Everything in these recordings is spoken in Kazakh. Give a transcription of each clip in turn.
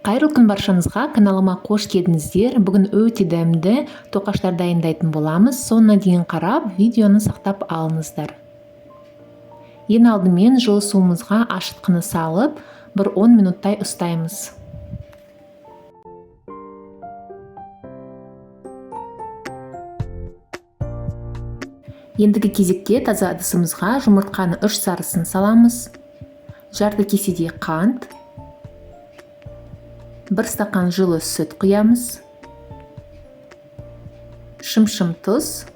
Қайырлы күн баршаңызға, каналыма қош келдіңіздер. Бүгін өте дәмді тоқаштар дайындайтын боламыз. Соңына дейін қарап, видеоны сақтап алыңыздар. Ең алдымен жылы суымызға ашытқыны салып, бір 10 минуттай ұстаймыз. Ендігі кезекте таза ыдысымызға жұмыртқаны 3 сарысын саламыз, жарты кеседей қант, 1 стақан жылы сүт құямыз, шым-шым тұз,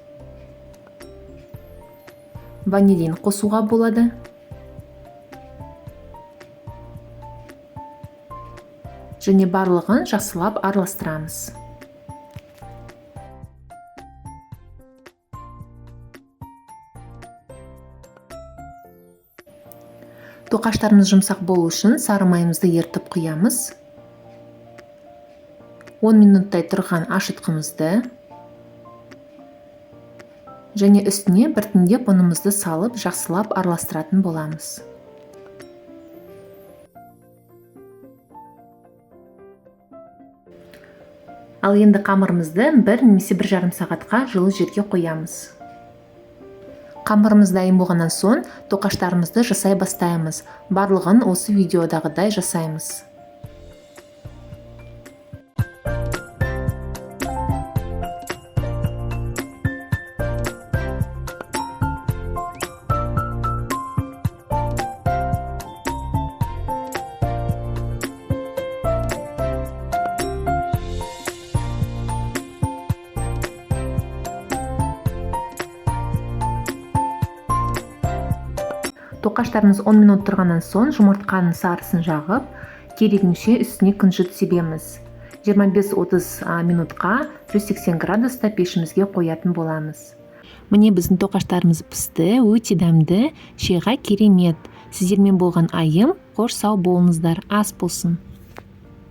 ванилин қосуға болады. Және барлығын жақсылап араластырамыз. Тоқаштарымыз жұмсақ болу үшін сары майымызды ерітіп құямыз. 10 минуттай тұрған ашытқымызды және үстіне біртіндеп ұнымызды салып жақсылап араластыратын боламыз. Ал енді қамырымызды 1 немесе 1,5 сағатқа жылы жерге қоямыз. Қамырымыз дайын болғаннан соң тоқаштарымызды жасай бастаймыз. Барлығын осы видеодағыдай жасаймыз. Тоқаштарымыз 10 минут тұрғаннан соң жұмыртқаның сарысын жағып, керегінше үстіне күнжіт себеміз. 25-30 минутқа 180 градуста пешімізге қоятын боламыз. Міне біздің тоқаштарымыз пісті, өте дәмді, шайға керемет. Сіздермен болған Айым, қош сау болыңыздар, ас болсын.